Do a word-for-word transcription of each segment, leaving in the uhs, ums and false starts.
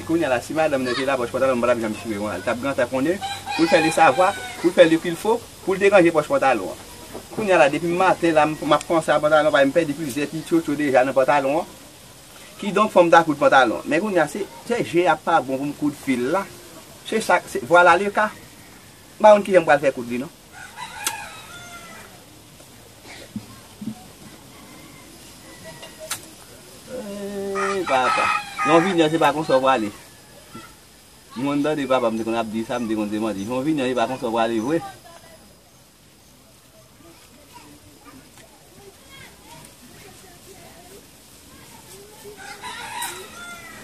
Kounye a la, si madanm nan te la, pòch pantalon m pa t ap janm chire, wi. Li t ap gentan konnen, pou l fè le savwa, pou l fè le qu'il faut, pou l deranje pòch pantalon an. Kounye a la, depi maten la, m, m ap panse a pantalon pa m, m pèdi plizyè ti tchotcho deja nan pantalon an. Kidonk, fò m ta koud pantalon. Men kounye a, se, se je a pa bon pou m koud fil la. Se sa, se, vwala le ka. M pa konn kijan m pral fè koud li, non. Ey, papa. Yon vini an, se pa konsa w prale. M konn tande papa m te konn ap di sa, m te konn se manti. Yon vini an, se pa konsa w prale vre.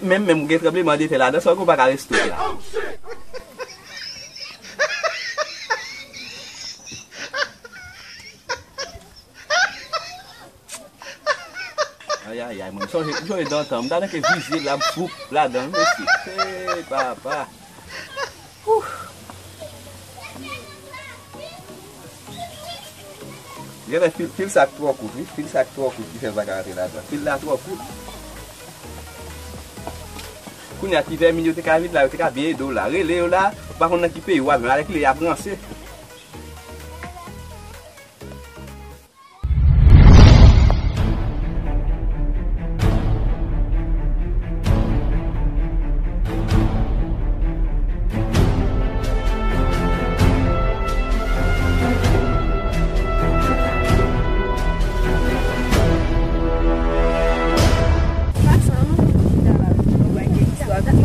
Menm, menm gen tranbleman de tè ladan, sa w gen w pa ka reste la. Ayayay, mwen, m sonje, m sonje dan tan, m ta nan ke vize la, m foup ladan, mesye. Hey, papa. Genlè fil, fil sa k twò kout, wi. Fil sa k twò kout ki fè l pa ka rantre ladan. Fil la twò kout. Kounye a, ti vèmin yo te ka vin la, yo te ka byen ede w la. Rele yo la, ou pa konn nan ki peyi w ap viv, alèkile y ap ranse.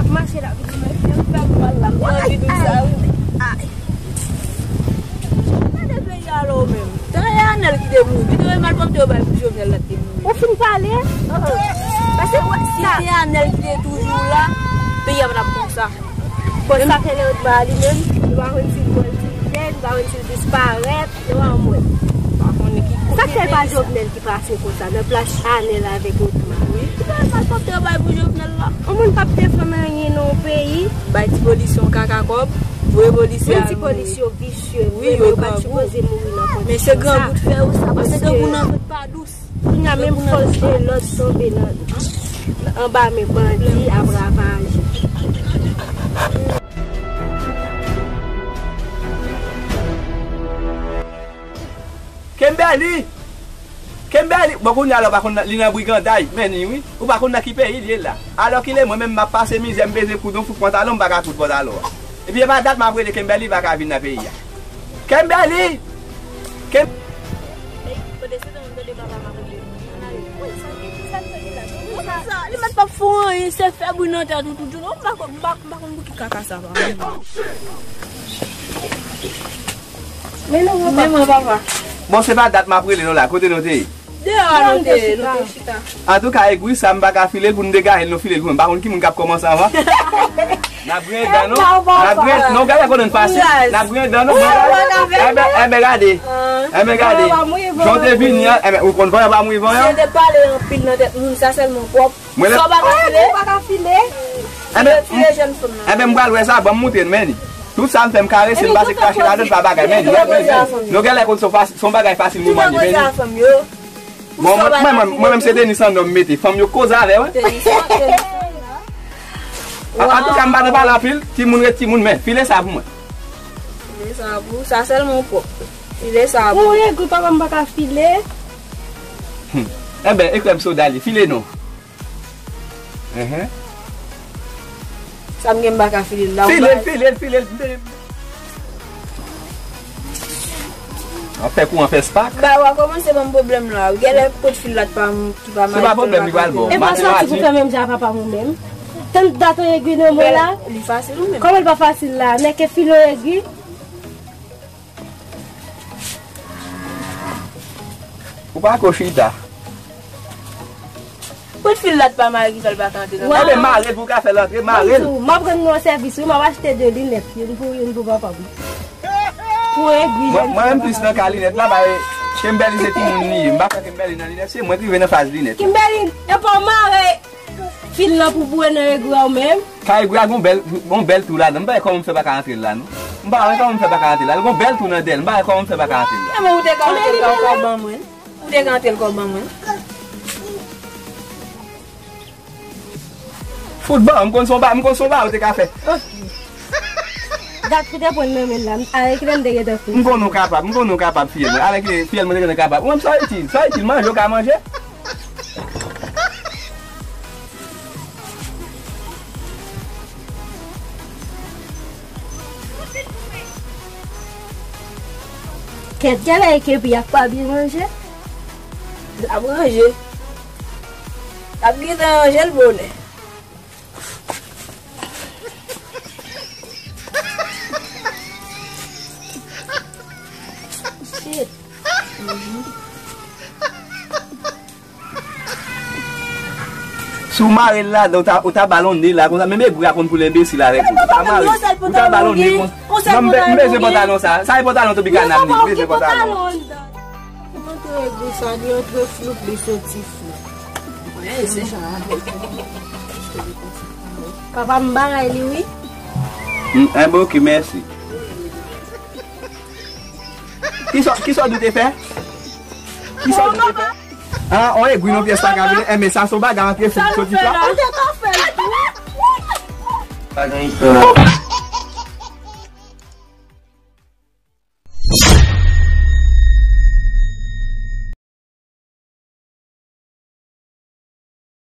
Mache la, vin mwen fè m fè m mal la, m anvi di sa, wi. Ay. Gade peyi a la w menm. Tan e Anèl ki te mouri. Pi te mal pwòpte yo bay pou Jovenel la ki te mouri. Ou fin pale? Paske wè si sa. Si te Anèl ki te toujou la, peyi a pa t ap konsa. Bon, sa fè lè yo t ba li menm, nou pa konn si l pran ti jèn, nou pa konn si l disparèt, nou pa konn mwen. Pa konnen ki kote. Sa k fè l pa Jovenel ki pase konsa, nan plas Anèl avèk Otman? Wi. Ki pa mal pwòpte yo bay pou Jovenel la? Yon moun p ap defann anyen nan yon peyi. Bay ti polis yon kaka kòb, voye polis yo al mouri. Ti polis yo visye, wi, yo pa t sipoze mouri nan kondisyon sa. Men se grangout fè yo sa, paske grangou nan vant pa dous. Kounye a menm fòs de lòd tonbe nan, anba men bandi ap ravaje. Kimberly! Kimberly! Bon, kounye a la, ou pa konn nan, li nan briganday, men ni wi. Ou pa konn nan ki peyi l ye la. Alòkile, mwen menm, m ap pase mizè, m bezwen koud yon fouk pantalon, m pa ka koud pantalon an. Epi, e pa dat m ap rele Kimberly pa ka vin nan peyi a. Kimberly! Kim- Li mèt p ap fè anyen, se fè bri nan tèt ou tout jounen. M pa konn, m pa, m pa konn pou ki kaka sa va. Men nou, men mwen, papa. Bon, se pa dat m ap rele nou la, kote nou te ye? Deyò a nou te ye, nou te chita. Antouka, egri sa, m pa ka file l pou n degaje l, nou file l pou mwen. M pa konn ki moun k ap kòmanse anvan. N ap griyen dan nou. N ap griyen, non, gade konnen n fasil. N ap griyen dan nou. Enben, enben, gade. Enben, gade. Jan w te vini an, enben, ou konn vanyan pa mouri vanyan? Si yo te pale anpil nan tèt moun, sa sèlman pwòp. Mwen, sa w pa ka file? Ou pa ka file. Enben, file jèn fanm nan. Enben, m pral wè sa, ban m moutre n, men ni. Tout sa m fè, m karese l, m pase krache ladan l, pa bagay, men ni. Nou genlè konn se yon fas-, se yon bagay fasil pou mwen, men ni. Bon, mwen, mwen, mwen, mwen menm se tenis an nòm mete. Fanm yo koze avè, wi. Tenis an, tenis an. An, antouka, m pa nan pale anpil. Timoun ret timoun, men file sa pou mwen. File sa pou, sa sèlman pwòp. File sa pou. Ou egri, papa, m pa ka file. Hmm. Enben, ekrèm soda li, file non. Enhen. Sa m gen m pa ka file l la. File l, file l, file l. An fè kou, an fè spak. Ba, w a kòmanse ban m pwoblèm la. Genlè kot fil la t pa m, ki pa mache. Se pa pwoblèm li pral ba w. E pa santi pou fè menm jan a papa m ou menm. Tann dat ou egri nan mwen la. Li fasil ou menm. Kòman l pa fasil la? Nèg ke file w egri. Ou pa ko chita. Kout fil la t pa mare ki fè l pa ka antre nan. Enben, mare l pou w ka fè l antre, mare l. M ap rann nou yon sèvis, wi, m ap achte de linèt, youn pou, youn pou papa m. Pou egri jèn fi. Mwen, mwen menm plis nan ka linèt la, bay Kimberly se timoun li ye. M pa kwè Kimberly nan linèt, se mwen ki rive nan faz linèt. Kimberly, e pa w mare. Fil nan pou boure nan egri a w menm. Ka egri a gon bèl, gon bèl tou ladan. M pa wè kòman m fè pa ka antre l la, non. M pa wè kòman m fè pa ka antre l la. L gon bèl tou nan dèyè l. M pa wè kòman m fè pa ka antre l la. Enben, ou te ka antre l, ou ka ban mwen. Ou te ka antre l, ou ka ban mwen. Fout ban, m konn se yon ba, m konn se yon ba ou te ka fè. Ok. Gad kote pran nan men l la, avèk lè m te gentan fou. M konn ou kapab, m konn ou kapab, fiyèl mwen. Avèk lè, fiyèl mwen te gentan kapab. Ou menm sa w itil, sa w itil, manje, ou ka manje. Kèt, gade e kepi a pa byen ranje. L ap ranje. L ap gentan ranje l bonè. Shit. Si w mare l ladan, ou ta, ou ta ba l yon ne la konsa. Menm egri a konn pou l enbesil avèk ou. Ou ta mare, ou ta ba l yon ne konsa. Non, m be-, m bezwen pantalon sa. Sa e pantalon Tropicana m li, m bezwen pantalon. Li antre egri sa, li antre flou, li soti flou. Papa, m bagay li, wi. M, enben, ok, mèsi. Kisa, kisa w di w te fè? Kisa w di w te fè? Ah, on egri nan pyès la ka vini. Enben, sa se yon bagay antre flou, soti flou. Ou te ka fè l tou. Pa gen istwa.